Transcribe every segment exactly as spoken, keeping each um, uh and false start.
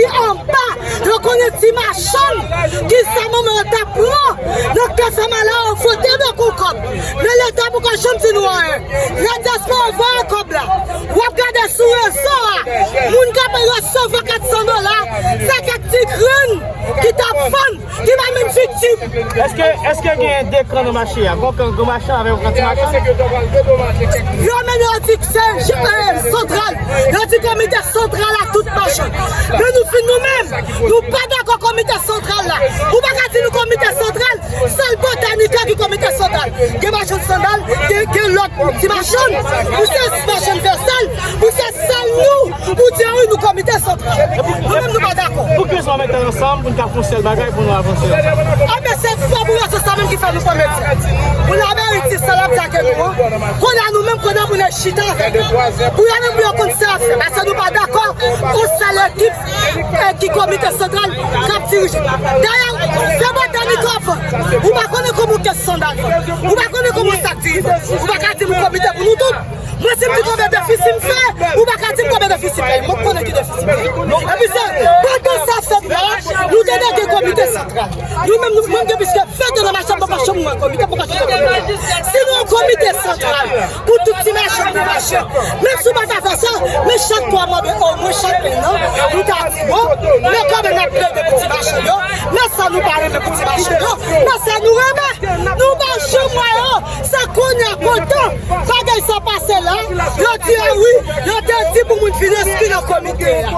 Anba, yo konnen ti machann, ki sa manman yo t ap pran nan kè fè malè yo, fwote bèk ou kòb. Men Leta poko janm di nou anyen. Ladyaspora voye kòb la. W ap gade sou rezo a, moun k ap resevwa kat san dola, se kèk ti grenn ki t ap fann, ki pa menm viktim. Èske, èske gen de kan nan mache a? Gon kan gran machann avèk yon kan ti machann? Yo menm yo di se, eh, santral. Yo di komite santral a tout machann. Men nou fin nou menm, nou pa dakò komite santral la. Ou pa ka di nou komite santral, sèl Botanika ki komite santral. Gen machann sandal, gen, gen lòt ti machann. Ou se machann vèsèl, ou se sèl nou. Pou di, wi, nou komite santral. Nou menm, nou pa dakò. Pou ki nou pa mete ansanm pou nou ka fè yon sèl bagay pou nou avanse ansanm? Anben, se fò pou yo, se sa menm ki fè nou fè medya. Pou lameri di sa l ap di ak nou an. Kounye a nou menm, kounye a pou nou chita avèk yo. Pou yo menm, pou yo konn sa y ap fè. Paske nou pa dakò, yon sèl ekip, eh, ki komite santral k ap dirije. Dayè, se Botanika w ap vann. Ou pa konnen kòman yon kès sandal vann. Ou pa konnen kòman yon sak diri vann. Ou pa ka di nou komite pou nou tout. Mwen, si m di konbyen defisi m fè, ou pa ka di m konbyen defisi m fè. Mwen, m konnen ki defisi m fè. Epi se pandan sa fèt la, nou te nèg gen komite santral. Nou menm, nou, mwen, m gen plis ke ven tan nan mache, m poko janm wè komite, m poko janm wè komite. Si nou yon komite santral pou tout ti mache, pou mache, menm si w pa ta fè sa, men chak twa mwa, omwen chak en an, nou ta di, bon, men kanmenm n ap plede pou ti mache yo, men sa nou pa renmen pou ti mache yo, men sa nou renmen, nou pa janm wè yo. Se kounye a kontan bagay sa pase la, yo di, a wi, yo te di pou moun vin enskri nan komite a.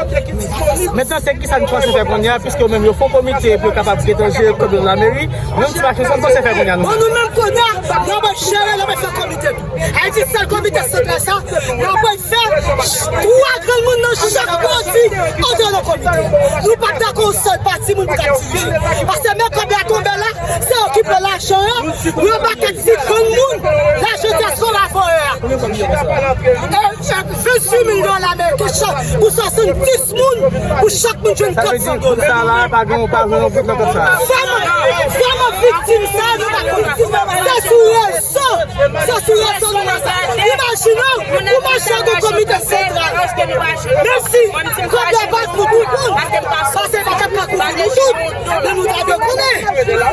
Mentnan, se kisa nou panse fè kounye a, piske yo menm yo fè yon komite pou yo kapab gentan jere kòb yo nan lameri, menm ti machann sa, nou panse fè kounye a nou? Bon, nou menm kounye a, nou ap jere, nou ap fè komite tou. Ayiti sèl komite santral sa, nou ap fè twa grenn moun nan chak pati antre nan komite. Nou pa t dakò yon sèl pati moun pou t ap dirije. Paske men kòb la tonbe la, se yo ki pran lajan an, yo ba kèk ti grenn moun, lajan dyaspora voye a. E, e, venntuit mil dola ameriken chak pou swasanndis moun, pou chak moun jwenn kat san dola. Sa la, pa gen, pa gen yon goud nan kòb sa. Vrèman, vrèman viktim sa, nou pa konn. Se sou rezo, se sou rezo nou wè sa. Imajine w, ou mache ak yon komite santral. Menm si kòb la pa pou tout moun, paske pa kapab kouvri nou tout. Men nou ta dwe konnen.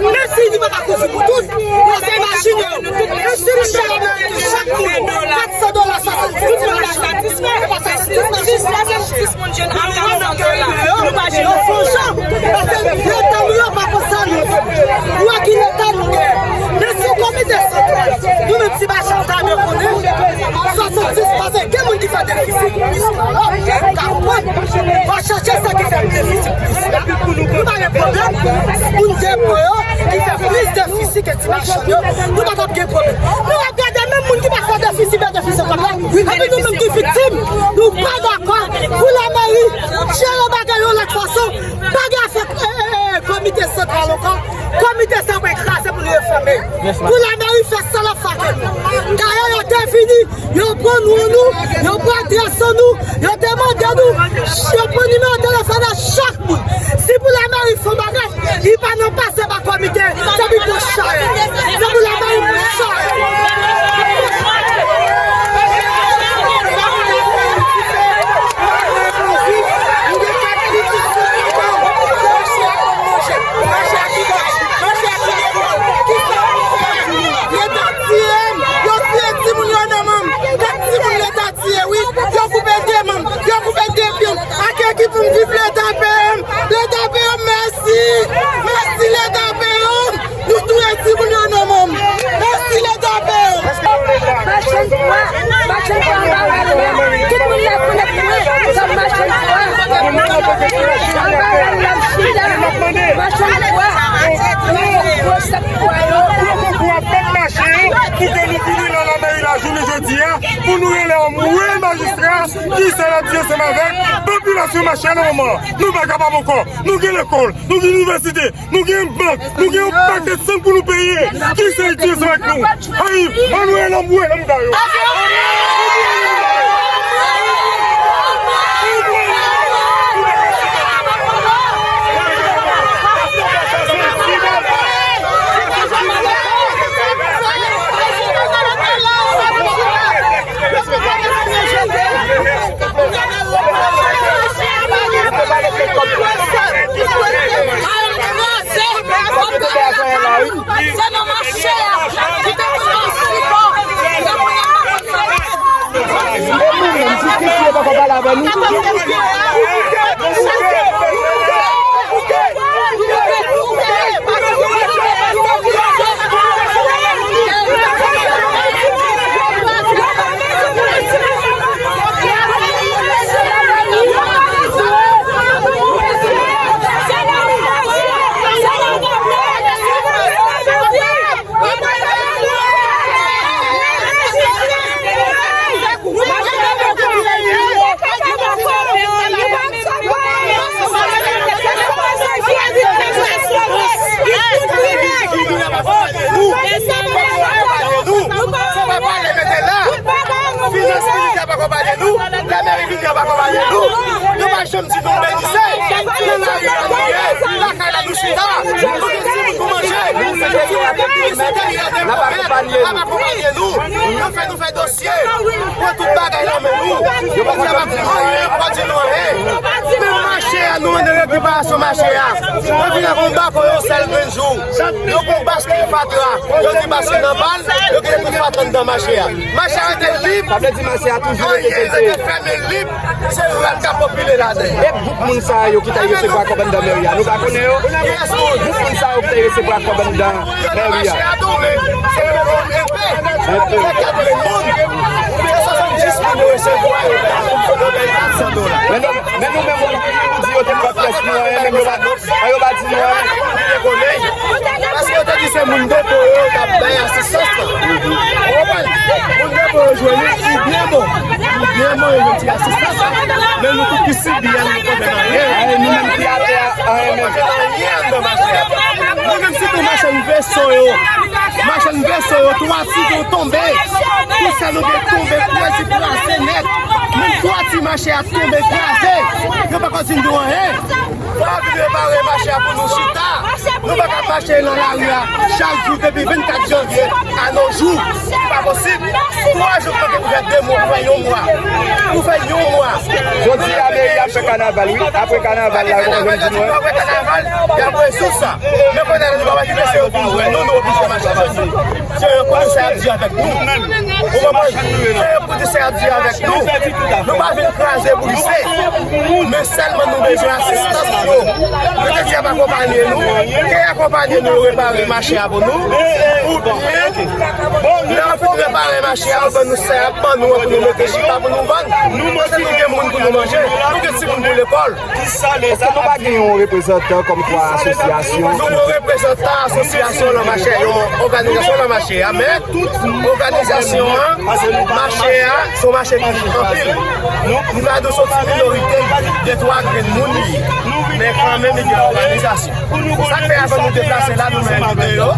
Menm si li pa ka kouvri pou tout, men se imajine w. Menm si m chè ameriken, chak moun, kat san dola, swasanndis dola, swasanndis moun jwenn kat san dola. Nou pa jere. Yo fè jan, paske Leta nou yo pa konsa nou. Ou wè ki Leta nou gen. Men si komite santral, nou menm ti machann ta dwe konnen, swasanndis, paske gen moun ki fè defisi plis ke lòt. Ou ka konprann? Fò chache sa ki fè defisi plis la. Nou pa gen pwoblèm. Moun depo yo ki fè plis defisi ke ti machann yo, nou pa t ap gen pwoblèm. Nou ap gade menm moun ki pa fè defisi, fè defisi kòb la. Epi nou menm ki viktim, nou pa dakò pou lameri jere bagay yon lòt fason. Pa gen afè, eh, eh, eh, komite santral ankò. Komite sa pral kraze pou nou refòme. Pou lameri fè sa l ap fè ak nou. Dayè, yo te vini, yo pran non nou, yo pran adrès nou, yo te mande nou, yo pran nimewo telefòn a chak moun. Si pou lameri fè yon bagay, li pa nan pase pa komite, se pou pran chay. Se pou lameri pran chay. Leta tiye m, yo tiye timoun yo nan men m. Kat timoun Leta tiye, wi. Yo koupe de men m, yo koupe de pye m. Ak ekip m, viv Leta peye m. Leta peye m, mèsi. Mèsi Leta peye m. Nou touye timoun yo nan men m. Mèsi Leta peye m. Machann pwa, machann pwa anba ral la. Tout moun la konnen mwen kòm machann pwa. Anba ral la m chita. Machann pwa. Yo pran sèk pwa yo. Pou konkou a pèp mache yo, pou ke nou vini nan lameri lajounen jodi a, pou nou rele anmwe majistra, ki sa l ap di ansanm avèk popilasyon mache a nan moman an. Nou pa kapab ankò. Nou gen lekòl, nou gen inivèsite, nou gen bank, nou gen yon pakèt sang pou nou peye. Ki sa l di ansanm ak nou? Ay, ann wè lanmou, wè lanmou da yo. N ap akonpanye nou. Yo fè nou fè dosye. Pran tout bagay nan men nou. Yo pa di anyen, yo pa di nou anyen. Menm mache a, nou ann reparasyon mache a. Yo vin ak yon bako yon sèl grenn jou. Yo pran baskil fatra. Yo di baskil nan bal. Yo gen tout fatra anndan mache a. Mache a rete lib. Sa vle di mache a toujou rete fèmen lib. Se rad k ap popile ladan. E gwoup moun sa yo ki t al resevwa kòb anndan mèri a, nou pa konnen yo? Gwoup moun sa yo ki t al resevwa kòb anndan mèri a. Enpe. Enpe. Men nou, men nou menm, nou di yo te pran pyès nou anyen, menm yo pa, yo pa di nou anyen. Paske yo te di se moun depo yo t ap bay asistans lan. Ou konprann? Moun depo yo jwenn li, li byen bon. Li byen bon, yo jwenn ti asistans la. Men nou tout ki sibi a, nou pa konprann anyen. Ay, nou menm ki atè a, anyen menm. Nou menm sitou machann veso yo. Machann veso yo, twati yo tonbe. Tout sa nou gen tonbe, prèske kraze nèt. Menm twati mache a tonbe, kraze. Yo pa konn di nou anyen. Fò yo vin repare mache a pou nou chita. Nou pa ka mache nan lari a chak jou depi vennkat janvye a no jou. Se pa posib. Twa jou k manke pou fè de mwa, pou fè yon mwa. Pou fè yon mwa. Jodi a, meri ap fè kanaval, wi. Apre kanaval la, yo konn jwenn di nou, wi. Apre kanaval, y ap rezoud sa. Men kounye a la, nou pa wè ki mesye yo vin jwenn nou, nou oblije mache jwenn yo. Se yo pou di sa y ap di avèk nou. Ou konprann? Se yo pou di sa y ap di avèk nou. Nou pa vin kraze, brise. Men sèlman nou bezwen asistans yo. Yo te di y ap akonpanye nou. Ke y akonpanye nou, yo repare mache a pou nou. Oubyen, lè yo fin repare mache a, yo ban nou sa y ap ban nou an pou nou mete chita, pou nou vann. Paske nou gen moun pou nou manje. Nou gen timoun pou lekòl. Èske nou pa gen yon reprezantan kòmkwa asosyasyon? Nou gen yon reprezantan asosyasyon Lanmachè, yon òganizasyon Lanmachè a, men òganizasyon an, mache a, se yon mache ki anpil. Nou ka di w se yon ti minorite, de twa grenn moun li ye. Men kanmenm, li gen òganizasyon. Se sa k fè avan nou deplase la, nou menm ki deyò,